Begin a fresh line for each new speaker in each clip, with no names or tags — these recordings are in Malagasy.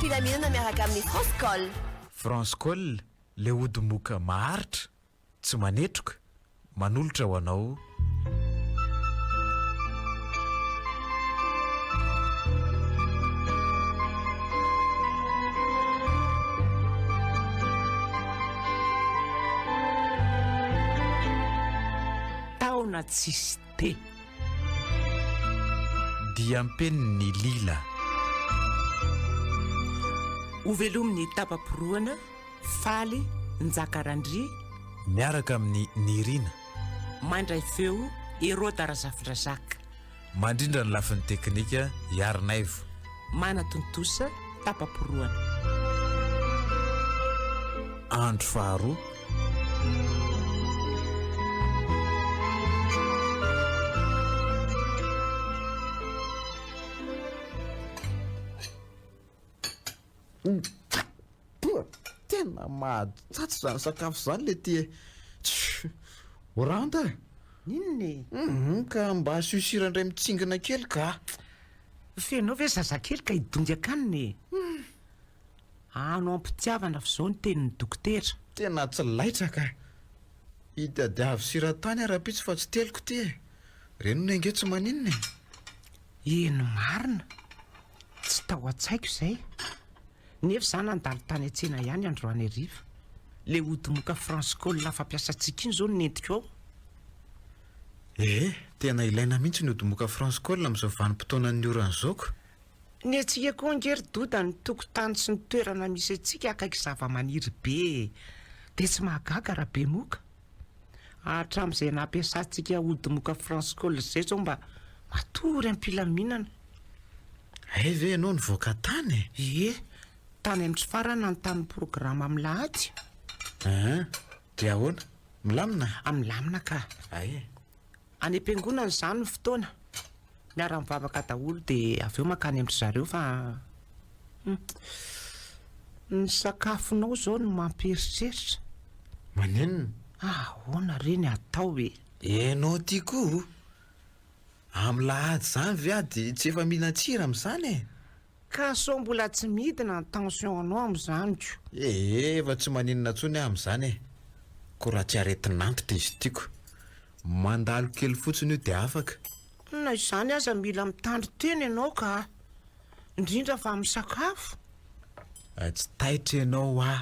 am-pilaminana miaraka amin'ny France Call.
France Call, le ody moka maharitra, tsy manetroka, manolotra ho anao.
Taona tsisy te.
Diam-penin'ny lila.
Hovelomin'ny tapa-porohana, Faly, Njaka Randria.
Miaraka amin'i Nirina.
Mandray feo, Heroda Razafindrazaka.
Mandrindra ny lafiny teknika, Iarinaivo.
Manatontosa, tapa-porohana.
Andro faharoa. Toa tena mahatsatso izany sakafo izany le ty e. Oranda a!
Inona e?
Hum, ka mba asio sira indray mitsingina kely ka.
F'enao ve zazakely ka hidongy an-kanina e? Ano am-pitiavana f'izao ny tenin'ny dokotera.
Tena tsy laitra ka. Hitadiavo sira tany aho rahampitso fa tsy teliko ty e. Reny hono ange tsy maninona e.
Eny marina. Tsy tao an-tsaiko izay. Nefa izaho nandalo tany an-tsena ihany androany hariva. Ilay ody moka France Call fampiasantsika iny izao no nentiko ao.
Ee, tena ilaina mihitsy ny ody moka France Call amin'izao vanim-potoanan'ny orana izao ko.
Ny antsika koa ange ry Doda ny tokotany sy ny toerana misy antsika akaiky zava-maniry be e! Dia tsy mahagaga raha be moka. Hatramin'izay nampiasantsika ody moka France Call izay izao mba matory am-pilaminana.
Hay ve ianao nivoaka tany e?
Ie, tany amin-dry Fara nanontany ny programa amin'ny lahady.
An, dia ahoana? Milamina?
Milamina ka.
Hay e.
Any am-piangonana izany ny fotoana. Miara-mivavaka daholo dia avy eo mankany amin-dry zareo fa hum. Ny sakafonao izao no mampieritreritra.
Maninona?
Ahoana re ny atao e?
Ianao ity koa o! Amin'ny lahady izany ve aho dia tsy efa mihinan-tsira amin'izany e?
Ka sao mbola tsy midina ny tension-nao amin'izany ko?
Ee, efa tsy maninona intsony aho amin'izany e! Koa raha tsy aretin'antitra izy ity ko! Mandalo kely fotsiny io dia afaka.
Na izany aza mila mitandrin-tena ianao ka! Indrindra fa amin'ny sakafo.
Tsy taitra ianao hoa!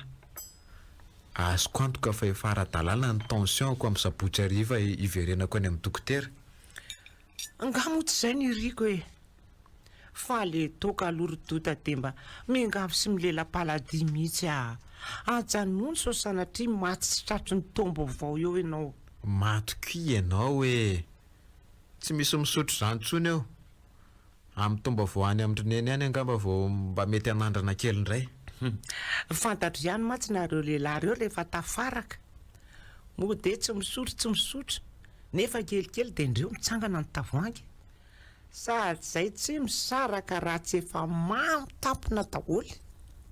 Azoko antoka fa efa ara-dalàna ny tension-ko amin'ny sabotsy hariva hiverenako any amin'ny dokotera.
Angaha moa tsy izay no iriko e! Fa le toaka aloha ry Doda dia mba miangavy sy milela-paladia mihitsy ah! Ajanony sao sanatria maty tsy tratry ny taom-baovao eo ianao.
Matokia ianao e! Tsy misy misotro izany intsony eo. Amin'ny taom-baovao any amin-dry Neny any angamba vao mba mety hanandrana kely indray.
Fantatro ihany mantsy nareo lehilahy ireo rehefa tafaraka. Moa dia tsy misotro tsy misotro, nefa kelikely dia indreo mitsangana ny tavoahangy. Sady izay tsy misaraka raha tsy efa mamo tampona daholo.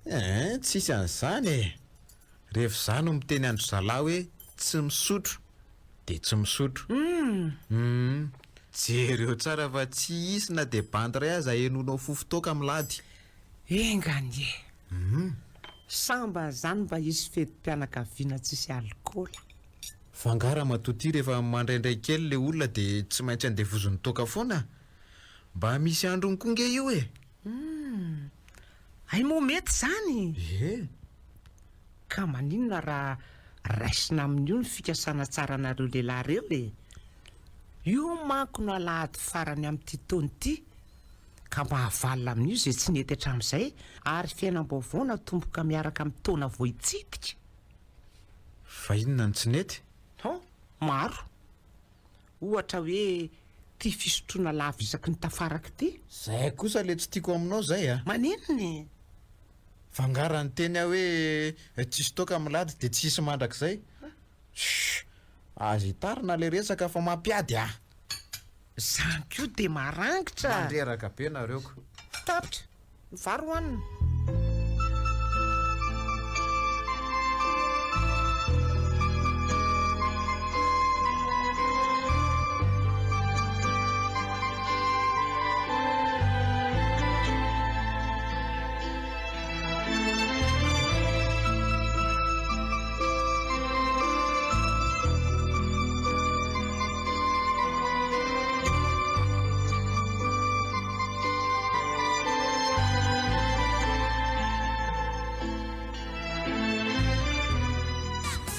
Eeh, tsisy an'izany e! Rehefa izaho no miteny an-dry zalahy hoe tsy misotro dia tsy misotro. Humm. Jereo tsara fa tsy hisy na dia bandy iray aza henoinao fofon-toaka milady.
Enga anie. Humm. Sambany izany mba hisy fetim-pianakaviana tsisy alikaola.
Fa angaha ramatoa ty rehefa mandraindray kely le olona dia tsy maintsy andevozin'ny toaka foana? Mba misy androny koa nge io e!
Humm. Hay moa mety izany?
Ie.
Ka maninona raha raisina amin'io ny fikasana tsara anareo lehilahy ireo e? Io manko no alahady farany amin'ity taona ity, ka mba havalona amin'io izay tsy nety hatramin'izay, ary fiainam-baovao natomboka miaraka amin'ny taona vao hitsidika.
Fa inona no tsy nety?
Hon, maro. Ohatra hoe ty fisotroana lava isaky ny tafaraka ity.
Zay kosa le tsy tiako aminao zay a!
Maninona e?
Fa nga raha niteny aho hoe tsisy toaka milady dia tsy hisy mandrakizay? Shh! Aza itarina le resaka fa mampiady ah!
Zany koa dia marangitra!
Mandreraka be nareo ko!
Tapitra! Ny vary hohanina.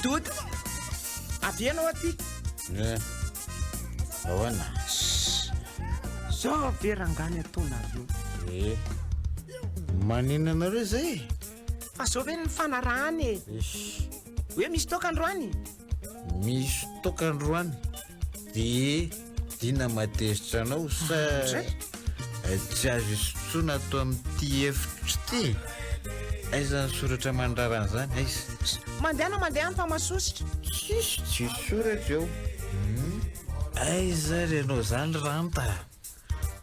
Doda! Avia ianao aty!
Eh, ahoana?
Zao ve rangahy ny ataonareo?
Eh, maninona anareo izay e?
Fa zao ve ny nifanarahana e?
Eish.
Hoe misy toaka androany?
Misy toaka androany dia dina mahatezitra anao sa tsy azo isotroana ato amin'ity efitra ity? Aiza ny soratra mandrara an'izany? Aiza?
Mandehana mandehana fa masosotra.
Tsisy, tsisy soratra eo. Aiza ary ianao izany Ranta?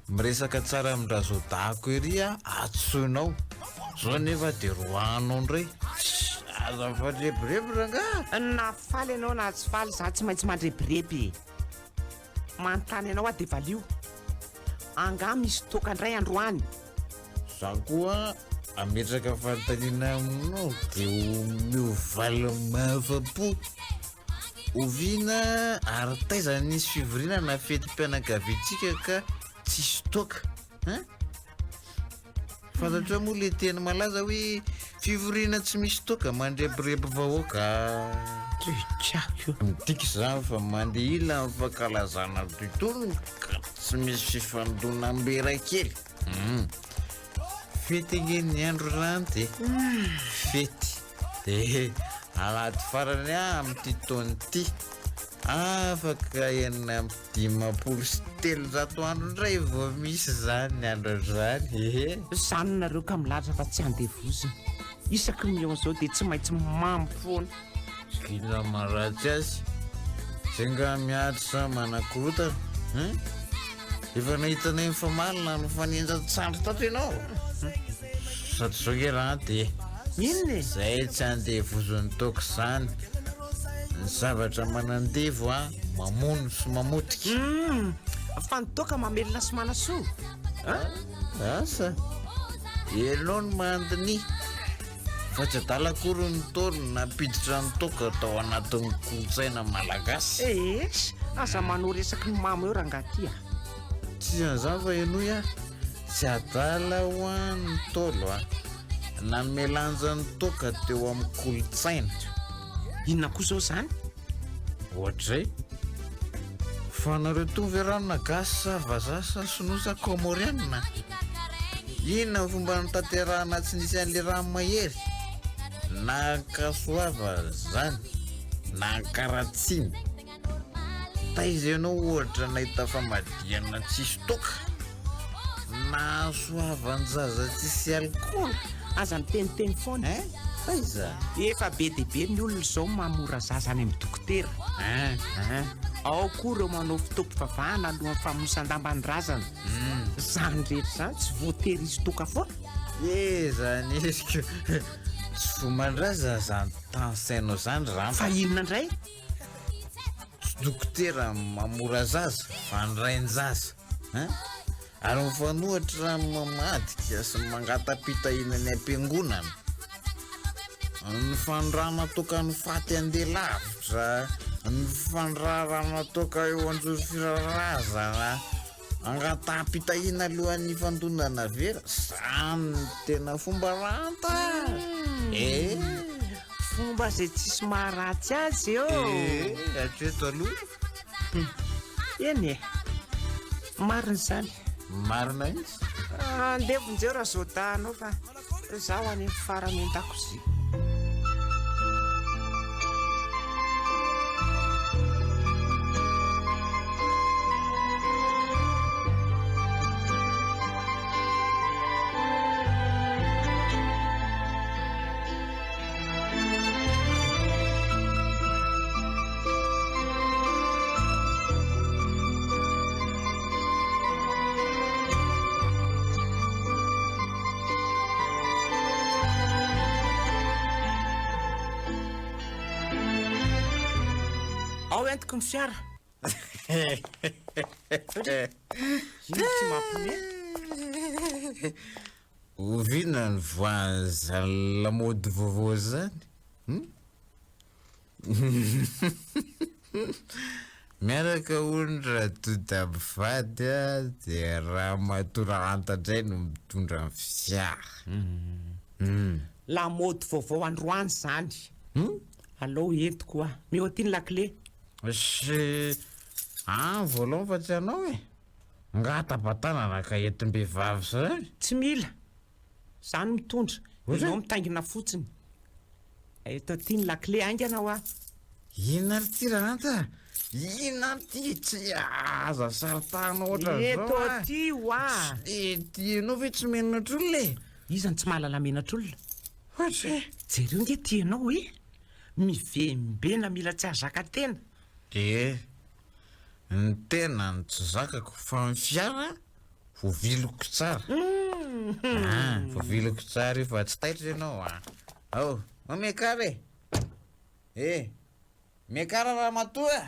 Miresaka tsara amin-dRazaodahako ery aho, antsoinao. Zao anefa dia roahanao indray. Tss, aza mifandrebireby rangaha.
Na faly ianao na tsy faly, za tsy maintsy mandrebireby e. Manontany anao aho dia valio. Angaha misy toaka indray androany?
Za koa hametraka fanontaniana aminao dia omeo valiny mahafa-po. Oviana ary taiza nisy fivoriana na fetim-pianakaviantsika ka tsisy toaka hein? Fantatrao moa le teny malaza hoe fivoriana tsy misy toaka mandrebireby vahoaka.
Trichako.
Midika izany fa mandeha ila ny fankalazana tontolo ka tsy misy fifandonam-bera kely. Hum. Fety ange ny andro ranty e. Fety. Dia alahady farany aho amin'ity taona ity. Afaka 356 andro indray vao misy izany andro izany. Ehe.
Izany nareo ka milaza fa tsy andevozina. Isaky ny mihaona izao dia tsy maintsy mamo foana.
Inona maharatsy azy? Zay nga miady sa manakorontana? Hein? Efa nahita anay nifamaly na nifanenjan-tsandry tato ianao? Sady zao nge Ranty e.
Inona e?
Zay tsy andevozon'ny toaka izany. Ny zavatra manandevo an, mamono sy mamotika.
Hum, fa ny toaka mamelona sy manasoa.
An? Asa. Ianao no mandiniha. Fa tsy adala akory ny Ntaolo nampiditra ny toaka tao anatin'ny kolontsaina malagasy.
Eesh, aza manao resaky ny mamo eo rangahy ty a.
Tsy an'izany fa henoy a, tsy adala hoa ny Ntaolo a. Nanome lanja ny toaka teo amin'ny kolontsaina.
Inona koa izao izany?
Ohatr'izay. Fa nareo toa ve ranona gasy sa vazaha sa sinoa sa kômôrianina? Inona ny fomba notanterahana tsy nisy an'le rano mahery? Na ankasoavana izany na ankaratsiana. Taiza ianao ohatra nahita famadihana tsisy toaka? Nahasoavan-jaza tsisy alikaola?
Aza miteniteny foana.
Hein? Taiza?
Efa be dia be ny olona izao mamora zaza any amin'ny dokotera.
Hein?
Hein? Ao koa ireo manao fotoam-pivavahana alohan'ny famonosan-damba ny razana. Izany rehetra izany tsy voatery hisy toaka foana.
Eh, zany izy ko. Tsy fomban-drazana izany tanisainao izany Ramba.
Fa inona indray?
Tsy dokotera mamora zaza fa ny rain-jaza. Hein? Ary mifanohitra amin'ny mamadika sy mangata-pitahiana any am-piangonana. Ny fandrana toaka ny faty andeha lavitra, ny fandrarana toaka eo anjoro-firazana, angataham-pitahiana alohan'ny hifandonana vera, zany no tena fomba ranta e!
Fomba izay tsisy maharatsy azy eo.
Eh, hatreto aloha.
Eny e, marina izany.
Marina mihitsy.
Andeha vonjeo Razodahy anao fa. Zaho any amin'ny farany an-dakozia. Ao entiko ny fiara. Inona ity mampiomehy?
Oviana ny voan'izany lamaody vaovao izany? Hum? Miaraka hono Radoda mivady a, dia Ramatoa Rahanta indray no mitondra ny fiara.
Lamaody vaovao androany izany. Alao entiko hoa. Meo aty ny lakile.
Sy any voalohany fa tsy anao e. Nga tapa-tanana ka entim-behivavy zany?
Tsy mila. Za no mitondra. Ianao mitaingina fotsiny. Eto aty ny lakile, haingana hoa.
Inona ary ity Rananta a? Inona ary ity? Tsy aza saritahana ohatran'izao
Eto
a!
aty hoa.
Ety ianao ve tsy menatr'olona e?
Iza no tsy mahalala menatr'olona?
Ohatra e!
Jereo nge ity ianao e! Mivembena mila tsy hahazaka tena.
Dia ny tena no tsy zakako fa ny fiara voaviliko tsara. Ah, voaviliko tsara io fa tsy taitra ianao ah. Ao, ao miakara e! Eh, miakara ramatoa a!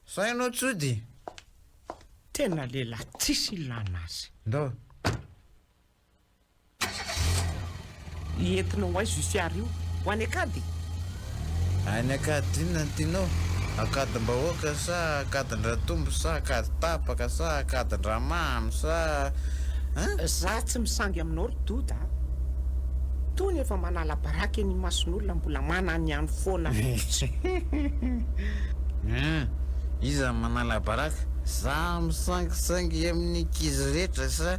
Sa ianao tsy hody?
Tena lehilahy tsisy ilana azy.
Ndao.
Entinao ho aiza io fiara io? Ho any Ankady?
Any Ankady inona no tianao? Ankadim-bahoaka sa Ankadin-dRatombo sa Ankady tapaka sa Ankadin-dRamamy sa hein?
Za tsy misangy aminao ry Doda a! Tony efa manala baraka eny imason'olona mbola mananiany foana.
Hein! Iza no manala baraka? Za misangisangy amin'ny ankizy rehetra sa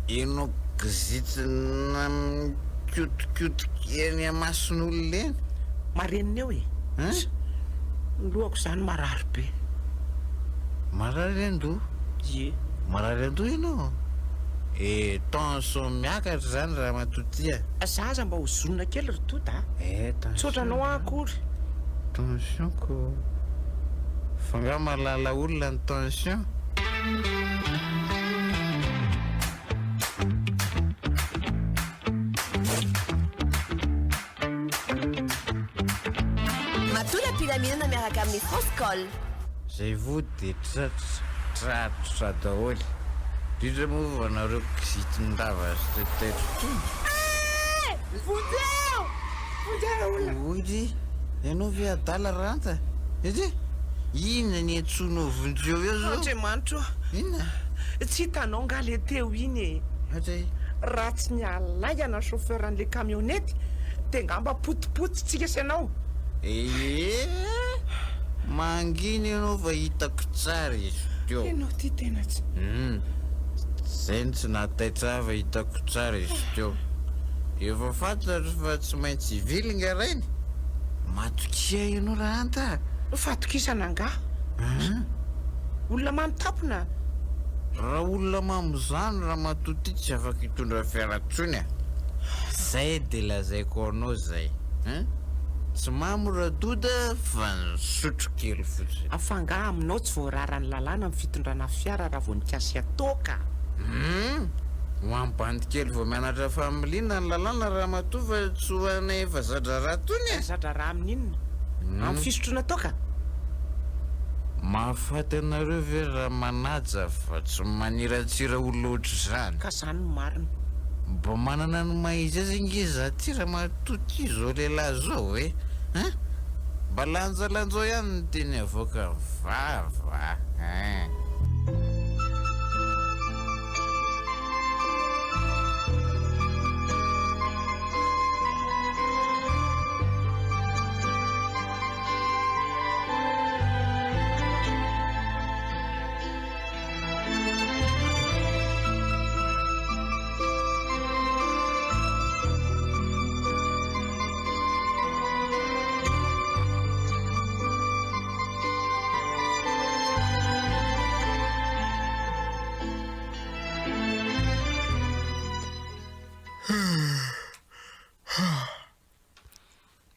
enao kizitina mikotikotika eny amason'olona eny?
Marenina eo e!
Hein?
Ny lohako izany marary be.
Marary an-doha?
Ie.
Marary an-doha ianao? E, tension miakatra izany ramatoa ty a!
Za aza mba hozonina kely ry Doda a!
Eh, tension.
Tsy ohatranao aho akory.
Tension ko. Fa nga mahalala olona ny tension?
Matola am-pilaminana miaraka amin'ny France Call.
Zay voa de tratra, tratra daholo. Indrindra moa fa nareo kizitin-dava sy taitaitra tony.
Eh! Vonjeo! Vonjeo ra olona!
Ory, ianao ve adala Ranta? Ety! Inona ny antsoinao vonjeo eo zao?
Andriamanitro ô!
Inona?
Tsy hitanao nga le teo iny e!
Ohatra e?
Raha tsy nialaingana ny chauffeur an'le camionnette de ngamba potipotintsika sy ianao.
Ee! Mangina ianao fa hitako tsara izy teo.
Ianao ty tena tsy.
Hum! Zay no tsy nahataitra ahy fa hitako tsara izy teo. Efa fantatro fa tsy maintsy hivily nga rainy. Matokia ianao Rahanta a!
Fatokisana angaha?
Hum!
Olona mamo tampona?
Raha olona mamo izany ramatoa ty tsy afaka hitondra fiara intsony a! Zay de lazaiko anao zay hein! Tsy mamo Radoda fa nisotro kely fotsiny.
Fa angaha aminao tsy voararan'ny lalàna ny fitondrana fiara raha vao nikasika toaka?
Hum! Ho an'ny bandy kely vao mianatra familiana ny lalàna ramatoa fa tsy ho anay efa za-draharaha tony e!
Za-draharaha amin'inona? Amin'ny fisotroana toaka?
Mahafaty anareo ve raha manaja fa tsy maniratsira olona ohatr'izany?
Ka zany no marina.
Mba manana ny maha izy azy ange za ty ramatoa ty zao lehilahy zao e! Hein? Mba lanjalanjao ihany ny teny avoakan'ny vava hein!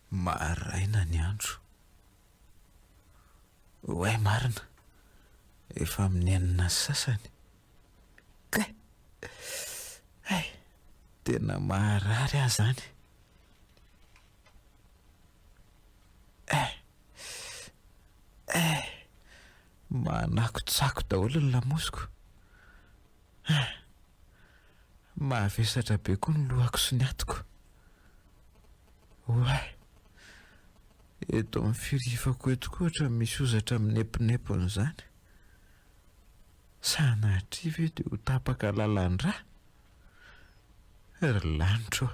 Maraina ny andro. Oay marina, efa amin'ny enina sy sasany. Kay! Hay! Tena maharary aho izany. Eh! Eh! Manakotsako daholo ny lamosiko. Eh! Mavesatra be koa ny lohako sy ny atiko. Oay! Eto amin'ny firifako eto koa ohatran'ny misy hozatra mineponepona izany. Sanatria ve dia ho tapaka lalan-drà? Ry lanitra ô!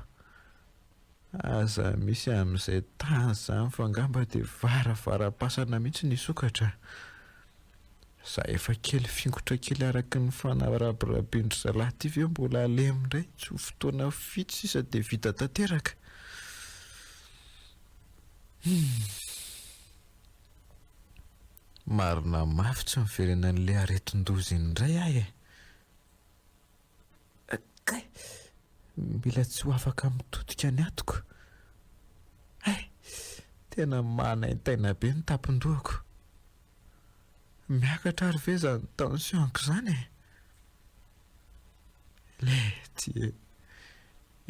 Aza misy amin'izay tany izany fa angamba dia varavaram-pasana mihitsy no hisokatra. Za efa kely fingotra kely araky ny fanarabirabin-dry zalahy ity ve mbola halemy indray? Tsy ho fotoana vitsy sisa dia vita tanteraka. Hum. Marina mafy tsy niverenan'ilay aretin-doza iny indray aho e. Kay! Mila tsy ho afaka mitodika ny atiko. Hay! Tena manaintaina be ny tampon-dohako. Miakatra ary ve izany tension-ko izany e? Lety e!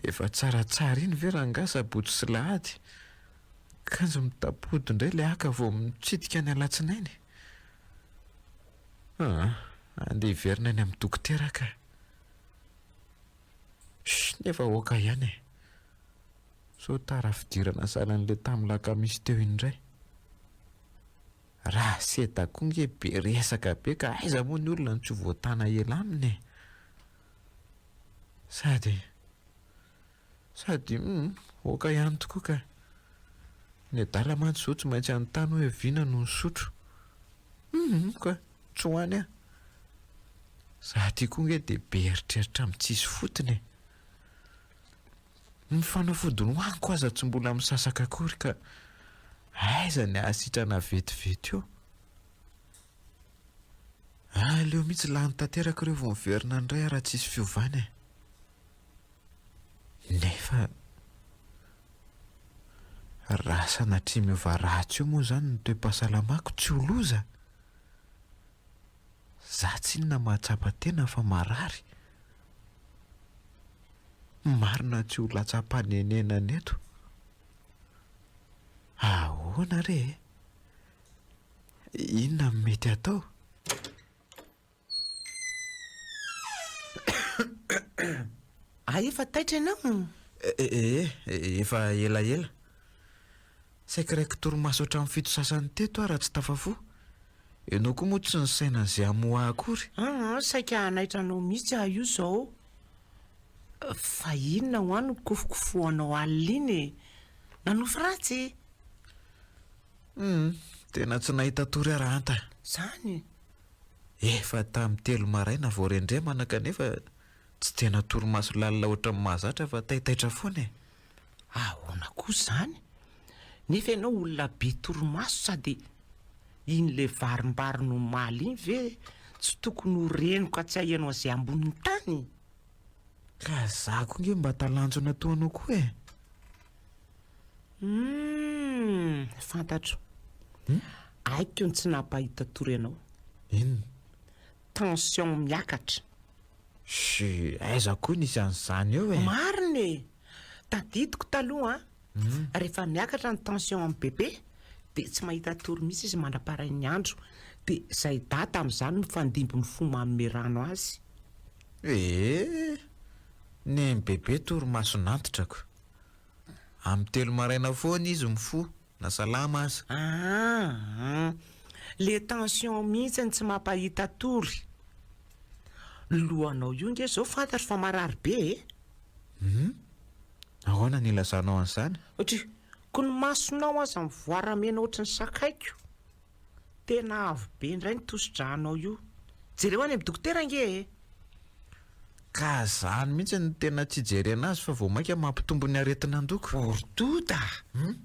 Efa tsaratsara iny ve rangahy sabotsy sy lahady? Kanjo mitapody indray ilay haka vao mitsidika ny alatsinainy. Aa, andeha hiverina any amin'ny dokotera ka. Shh, nefa aoka ihany e. Sao tara fidirana sahalan'ilay tamin'ny lakamisy teo iny indray. Raseta koa nge be resaka be ka aiza moa ny olona no tsy ho voatana ela aminy e. Sady, sady hum, aoka ihany tokoa ka. Ny adala mantsy izao tsy maintsy hanontany hoe vina no nisotro. Hum ka, tsy ho any aho. Za ty koa nge dia be eritreritra amin'ny tsisy fotony e. Ny fanafody nohaniko aza tsy mbola misasaka akory ka aiza ny hahasitrana vetivety eo. Aleo mihitsy lany tanteraka ireo vao miverina indray aho raha tsisy fiovana e. Nefa raha sanatria miova ratsy eo moa izany ny toe-pahasalamako tsy ho loza? Za tsinona mahatsapa tena fa marary. Marina tsy ho latsa-panenenana eto. Ahoana re e? Inona no mety hatao?
Hay efa taitra ianao?
Ee, efa elaela. Saika raiki-torimaso hatramin'ny fito sasany teto aho raha tsy tafafoha. Ianao koa moa tsy nisaina an'izay hamoha ahy akory.
Aa, saika hanaitra anao mihitsy aho io izao. Fa inona hoa no kofokofohanao alina iny e? Nanofy ratsy e?
Humm, tena tsy nahita tory aho Rahanta.
Zany?
Efa tamin'ny telo maraina vao rendremana kanefa tsy tena torimaso lalina ohatran'ny mahazatra fa taitaitra foana e.
Ahoana koa izany? Nefa ianao olona be torimaso sady iny le varimbariny omaly iny ve tsy tokony ho renoka tsy haheno an'izay ambonin'ny tany?
Ka za koa nge mba talanjona toa anao koa e.
Humm, fantatro. Haiko ny tsy nampahita tory anao.
Inona?
Tension miakatra.
Shh, aiza koa nisy an'izany eo e?
Marina e! Tadidiko taloha an, rehefa miakatra ny tension amin'i bebe dia tsy mahita tory mihitsy izy mandra-parain'ny andro, dia izay dada amin'izany mifandimby mifoha manome rano azy.
Ee, nen'i bebe torimason'antitrako. Amin'ny telo maraina foana izy mifoha, na salama aza.
Aa! Le tension mihitsy no tsy mampahita tory. Ny lohanao io nge zao fantatro fa marary be e!
Hum! Ahoana no ilazanao an'izany?
Otri, ko ny masonao aza mivoara-mena ohatry ny sakaiko. Tena avo be indray ny tosi-drànao io. Jereo any amin'ny dokotera ange e!
Ka zany mihitsy no tena tsy ijerena azy fa vao mainka mampitombo ny aretin'andoko.
Ordoda! Hum!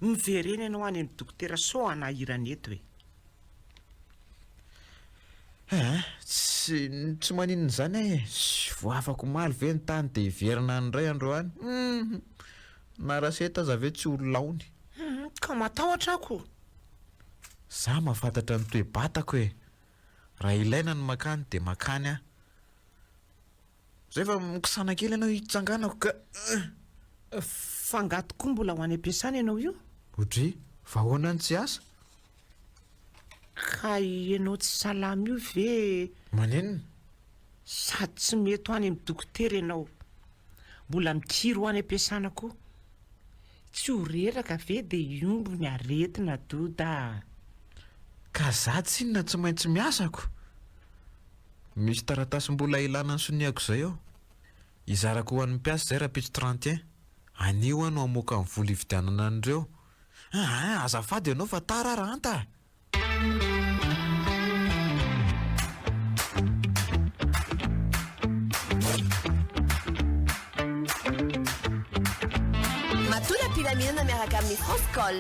Miverena ianao any amin'ny dokotera sao hanahirana eto e!
Eeh, tsy, tsy maninona izany aho e! Vao afaka omaly ve ny tany dia hiverina any indray androany? Hum! Na Raseta aza ve tsy ho laony?
Hum! Ka matahotra aho ko!
Za mahafantatra ny toe-batako e! Raha ilaina ny makany dia makany aho. Zay fa mikisana kely ianao hitsanganako ka eh!
Fa nga tokoa mbola ho any am-piasana ianao io?
Odry, fa ahoana no tsy asa?
Ka ianao tsy salama io ve e?
Maninona?
Sady tsy mety ho any amin'ny dokotera ianao. Mbola mikiry ho any am-piasana koa. Tsy ho reraka ve dia hiombo ny aretina Doda a!
Ka za tsinona tsy maintsy miasa ko! Misy taratasy mbola ilana ny soniako izay ao. Hizarako ho an'ny mpiasa izay rahampitso 31. Anio aho no hamoaka ny vola hividianana an'ireo. Aa, azafady ianao fa tara aho Rahanta a!
Matola am-pilaminana miaraka amin'ny France Call.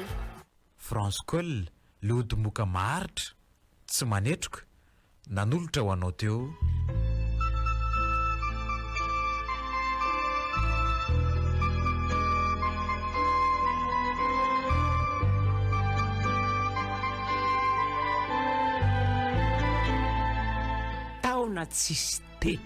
France Call, le ody moka maharitra, tsy manetroka, nanolotra ho anao teo.
Taona tsisy te.